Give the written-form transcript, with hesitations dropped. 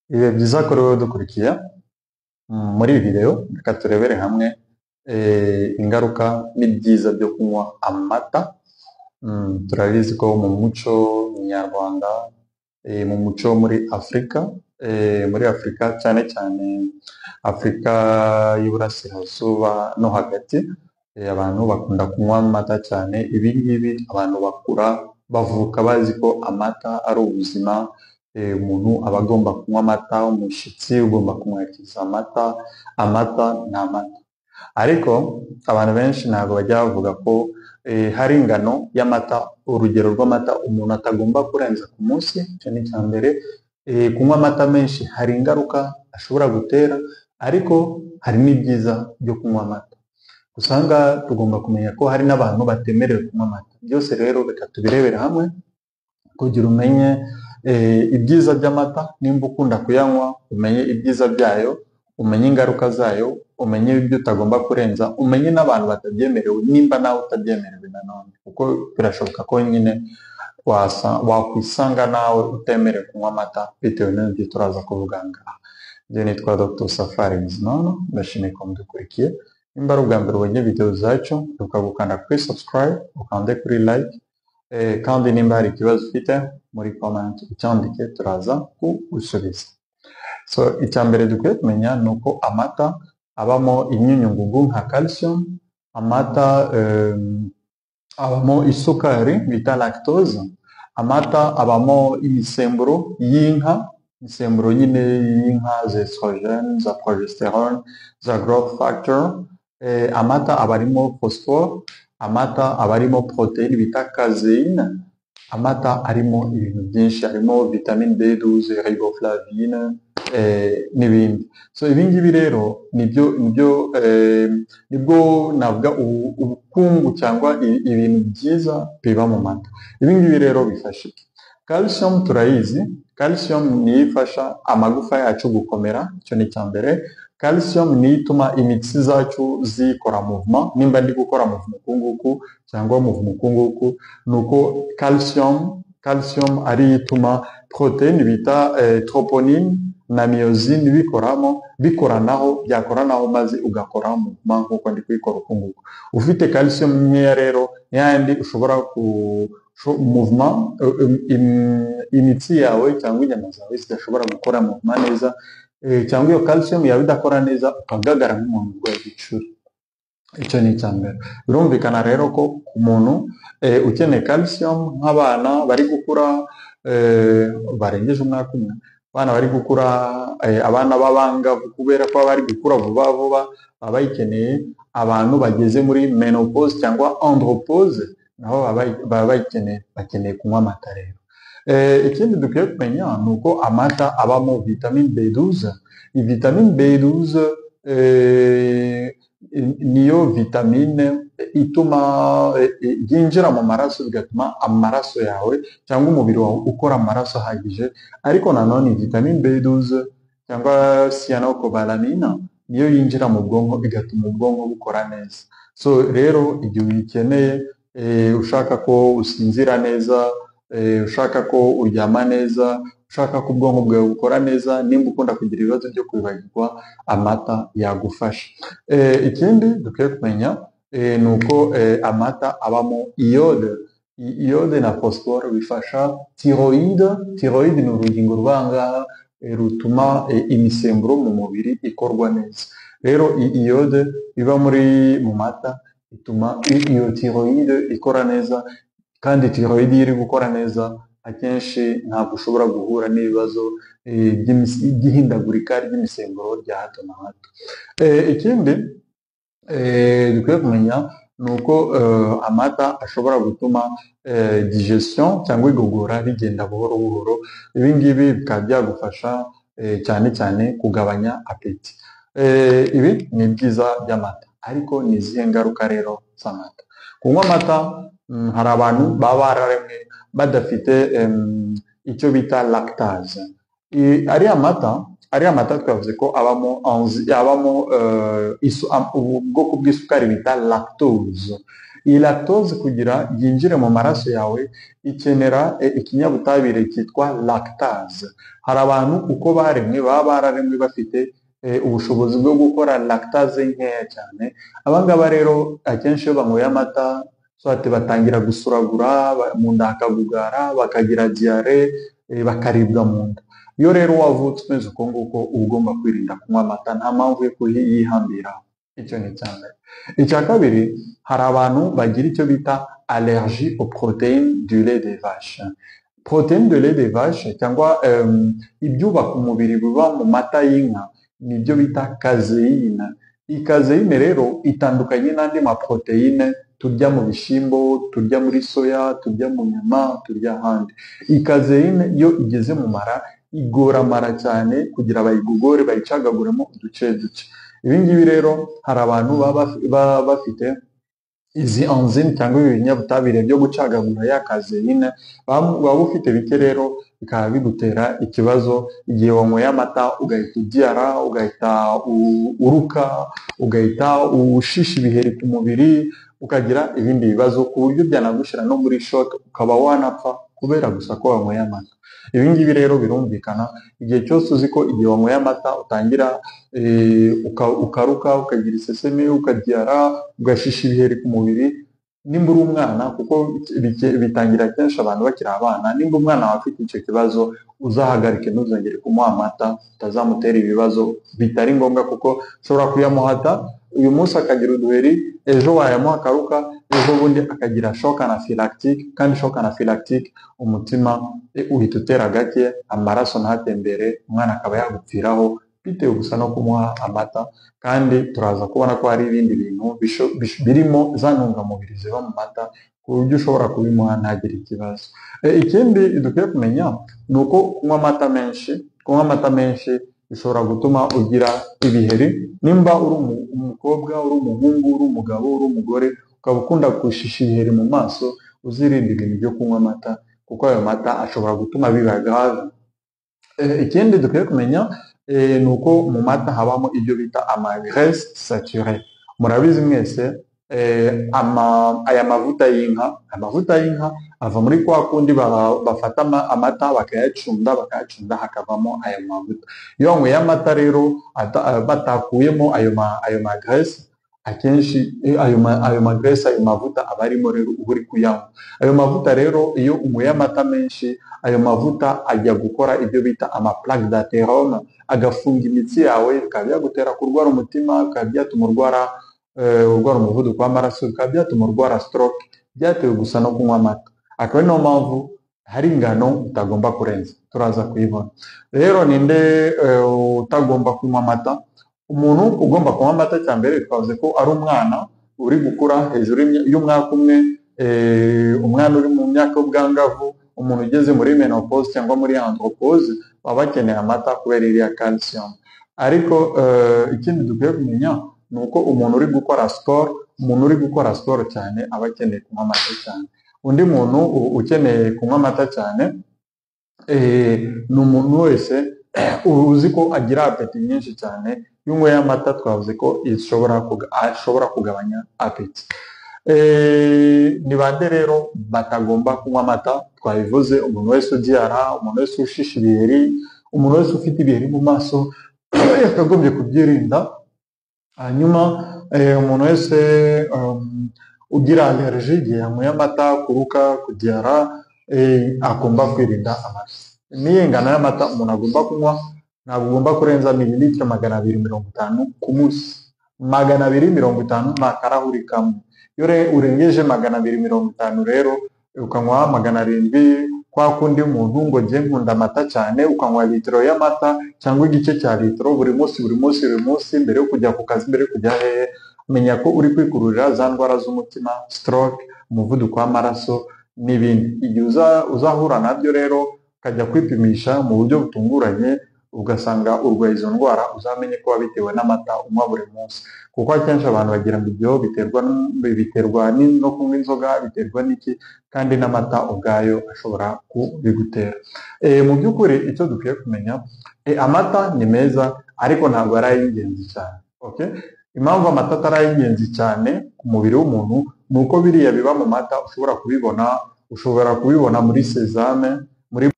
Ibihe byiza kuri wowe dukurikiye. Muri iyi video reka turebere hamwe ingaruka n'ibyiza byo kunywa amata. Turabizi ko mu muco nyarwanda, mu muco wo muri Afurika, muri Afurika cyane cyane Afurika y'Iburasirazuba no hagati, abantu bakunda kunywa amata cyane. Ibi ngibi abantu bakura bavuka bazi ko amata ari ubuzima. Umuntu aba agomba kunywa amata, umushyitsi ugomba kumwakiza amata, amata ni amata. Ariko abantu benshi ntabwo bajya bavuga ko hari ingano y'amata, urugero rw'amata umuntu atagomba kurenza ku munsi. Icyo ni icya mbere. Kunywa amata menshi hari ingaruka ashobora gutera, ariko hari n'ibyiza byo kunywa amata. Usanga tugomba kumenya ko hari n'abantu batemerewe kunywa amata. Byose rero reka tubirebere hamwe kugira umenye ibyiza by'amata. Nimba ukunda kuyanywa, umenye ibyiza byayo, umenye ingaruka zayo, umenye ibyo utagomba kurenza, umenye n'abantu batabyemerewe, nimba nawe utabyemerewe nanone, kuko birashoboka ko nyine wakwisanga nawe utemerewe kunywa amata bitewe n'ibyo turaza kuvuga ngaha. Njye nitwa Dr Safari Bizimana, ndashimiye ko mudukurikiye. Nimba ari ubwa mbere ubonye video zacu, ibuka gukanda kuri subscribe, ukande kuri like, kandi nimba hari ikibazo ufite muri comment ucyandike, turaza kugusubiza. So icya mbere dukwiye kumenya ni uko amata abamo imyunyungugu nka calcium. Amata abamo isukari bita lactose. Amata abamo imisemburo y'inka, imisemburo nyine y'inka za estrogen, za progesterone, za growth factor. Amata aba arimo phosphore. Amata aba arimo protéine bita caséine. Amata arimo ibintu byinshi, harimo vitamine B12, riboflavine, n'ibindi. So ibi ngibi rero nibyo, nibwo navuga ubukungu cyangwa ibintu byiza biba mu mata. Ibi ngibi rero bifasha iki? Calcium turayizi. Calcium niyo ifasha amagufa yacu gukomera, icyo ni icya mbere. Calcium niyo ituma imitsi zacu zikora movement. Nimba ndi gukora movement uku nguku cyangwa movement uku nguku, ni uko calcium ariyo ituma protéine bita troponine na myosine bikoramo, bikoranaho, byakoranaho maze ugakora movement nk'uko ndi kuyikora uku nguku. Ufite calcium nkeya rero, yandi ushobora ku movement, imitsi yawe cyangwa inyama zawe zidashobora gukora movement neza, cyangwa iyo calcium yawe idakora neza, ukagagara nk'umuntu urwaye igicuri. Icyo ni icya mbere. Birumvikana rero ko ku muntu ukeneye calcium, nk'abana bari gukura, barengeje umwaka umwe, abana bari gukura, abana b'abangavu, kubera ko baba bari gukura vuba vuba, baba bayikeneye. Abantu bageze muri menopause cyangwa andropause nabo baba bayikeneye, bakeneye kunywa amata rero. Ikindi dukwiye kumenya ni uko amata abamo vitamine B12. Iyi vitamine B12 niyo vitamine ituma yinjira mu maraso, bigatuma amaraso yawe cyangwa umubiri wawe ukora amaraso ahagije. Ariko nanone vitamine B12 cyangwa cyanocobalamin niyo yinjira mu bwonko, bigatuma ubwonko bukora neza. So rero igihe uyikeneye, ushaka ko usinzira neza, ushaka ko uryama neza, ushaka ko ubwonko bwawe bukora neza, nimba ukunda kugira ibibazo byo kwibagirwa, amata yagufasha. Ikindi dukwiye kumenya ni uko amata abamo iode. Iode na phosphore bifasha thyroïde. Thyroïde ni urugingo ruba ngaha, rutuma imisemburo mu mubiri ikorwa neza. Rero iode iba muri mu mata ituma iyo thyroïde ikora neza, kandi thyroïde iyo iri gukora neza, akenshi ntabwo ushobora guhura n'ibibazo by'ihindagurika ry'imisemburo rya hato na hato. Ikindi dukwiye kumenya ni uko amata ashobora gutuma digestion cyangwa igogora rigenda buhoro buhoro. Ibi ngibi bikaba byagufasha cyane cyane kugabanya appétit. Ibi ni ibyiza by'amata, ariko ni izihe ngaruka rero z'amata? Kunywa amata, hari abantu baba bararemwe badafite icyo bita lactase. Ariya mata twavuze ko abamo ubwoko bw'isukari bita lactose. Iyi lactose kugira yinjire mu maraso yawe ikenera ikinyabutabire cyitwa lactase. Hari abantu uko baremwe baba bararemwe bafite ubushobozi bwo gukora lactase nkeya cyane. Abangaba rero akenshi iyo banyweye amata soit batangira gusuragura, mu nda hakagugara, bakagira diarrhée, bakaribwa mu nda. Iyo rero wavutse umeze uko nguko, uba ugomba kwirinda kunywa amata, nta mpamvu yo kuyihambiraho. Icyo ni icya mbere. Icya kabiri, hari abantu bagira icyo bita allergie aux protéines du lait de vache. Protéines de lait de vache cyangwa ibyubaka umubiri biba mu mata y'inka nibyo bita caséine. Iyi caséine rero itandukanye n'andi ma protéine turya mu bishyimbo, turya muri soya, turya mu nyama, turya ahandi. Iyi caséine iyo igeze mu mara igora amara cyane kugira bayigogore, bayicagaguremo uduce duce. Ibi ngibi rero hari abantu baba bafite izi enzyme cyangwa ibi binyabutabire byo gucagagura ya caséine, waba ufite bike rero bikaba bigutera ikibazo igihe wanyweye amata, ugahita ubyara, ugahita uruka, ugahita ushisha ibiheri ku mubiri, ukagira ibindi bibazo ku buryo byanagushyira no muri shock, ukaba wanapfa kubera gusa ko wanyweye amata. Ibi ngibi rero birumvikana, igihe cyose uzi ko igihe wanyweye amata utangira ukaruka, ukagira iseseme, ukabyara, ugashisha ibiheri ku mubiri, nimba uri umwana, kuko bitangira kenshi abantu bakiri abana, nimba umwana wawe afite icyo kibazo uzahagarike, ntuzongere kumuha amata, utazamutera ibibazo bitari ngombwa, kuko ushobora kuyamuhata uyu munsi akagira uduheri, ejo wayamuha akaruka, ejo bundi akagira choc anaphylactique. Kandi choc anaphylactique, umutima uhita utera gake, amaraso ntatembere, umwana akaba yagupfiraho bitewe gusa no kumuha amata. Kandi turaza kubona ko hari ibindi bintu birimo za ntungamubiri ziba mu mata ku buryo ushobora kubimuha ntagire ikibazo. Ikindi dukwiye kumenya ni uko kunywa amata menshi bishobora gutuma ugira ibiheri. Nimba uri umukobwa, uri umuhungu, uri umugabo, uri umugore, ukaba ukunda gushisha ibiheri mu maso, uzirinde ibintu byo kunywa amata, kuko ayo mata ashobora gutuma biba grave. Ikindi dukwiye kumenya ni uko mu mata habamo ibyo bita ama graisse saturée. Murabizi mwese, aya mavuta y'inka, amavuta y'inka ava muri kwa kundi bafata amata bakayacunda, bakayacunda hakavamo aya mavuta. Iyo wanyweye amata rero batakuyemo ayo ma graisse, akenshi ayo ma graisse, ayo mavuta aba arimo rero uba uri kuyanywa. Ayo mavuta rero, iyo unyweye amata menshi, ayo mavuta ajya gukora ibyo bita ama plaque d'athérome, agafunga imitsi yawe, bikaba byagutera kurwara umutima, bikaba byatuma urwara umuvuduko w'amaraso, bikaba byatuma urwara stroke, byatewe gusa no kunywa amata. Akaba ari niyo mpamvu hari ingano utagomba kurenza, turaza kuyibona. Rero ninde utagomba kunywa amata? Umuntu ugomba kunywa amata, cya mbere twavuze ko ari umwana uri gukura hejuru y'umwaka umwe, umwana uri mu myaka y'ubwangavu, umuntu ugeze muri ménopause cyangwa muri andropause, baba bakeneye amata kubera iriya calcium. Ariko ikindi dukwiye kumenya ni uko umuntu uri gukora siporo, umuntu uri gukora siporo cyane aba akeneye kunywa amata cyane. Undi muntu ukeneye kunywa amata cyane ni umuntu wese uzi ko agira appétit nyinshi cyane. Iyo unyweye amata, twavuze ko ashobora kugabanya appétit. Ni bande rero batagomba kunywa amata? Twabivuze: umuntu wese ubyara, umuntu wese ushisha ibiheri, umuntu wese ufite ibiheri mu maso yakagombye kubyirinda. Hanyuma umuntu wese ugira allergie igihe yanyweye amata, kuruka, kubyara, agomba kwirinda amata. Niyo ingano y'amata umuntu agomba kunywa? Ntabwo ugomba kurenza mililitiro 250 ku munsi. 250 ni akarahuri kamwe. Iyo urengeje 250 rero, ukanywa 700, kwa kundi umuntu ngo njye nkunda amata cyane, ukanywa litiro y'amata cyangwa igice cya litiro buri munsi, buri munsi, buri munsi, mbere yo kujya ku kazi, mbere yo kujya hehe, menya ko uri kwikururira za ndwara z'umutima, stroke, umuvuduko w'amaraso n'ibindi. Igihe uzahura nabyo rero, ukajya kwipimisha mu buryo butunguranye, ugasanga urwaye izo ndwara, uzamenye ko wabitewe n'amata unywa buri munsi. Kuko akenshi abantu bagira ngo ibyo biterwa no kunywa inzoga, biterwa n'iki, kandi n'amata ubwayo ashobora kubigutera. Mu by'ukuri icyo dukwiye kumenya, amata ni meza ariko ntabwo ari ay'ingenzi cyane, okay? Impamvu amata atari ay'ingenzi cyane ku mubiri w'umuntu Ni uko biriya biba mu mata ushobora kubibona muri sésame, muri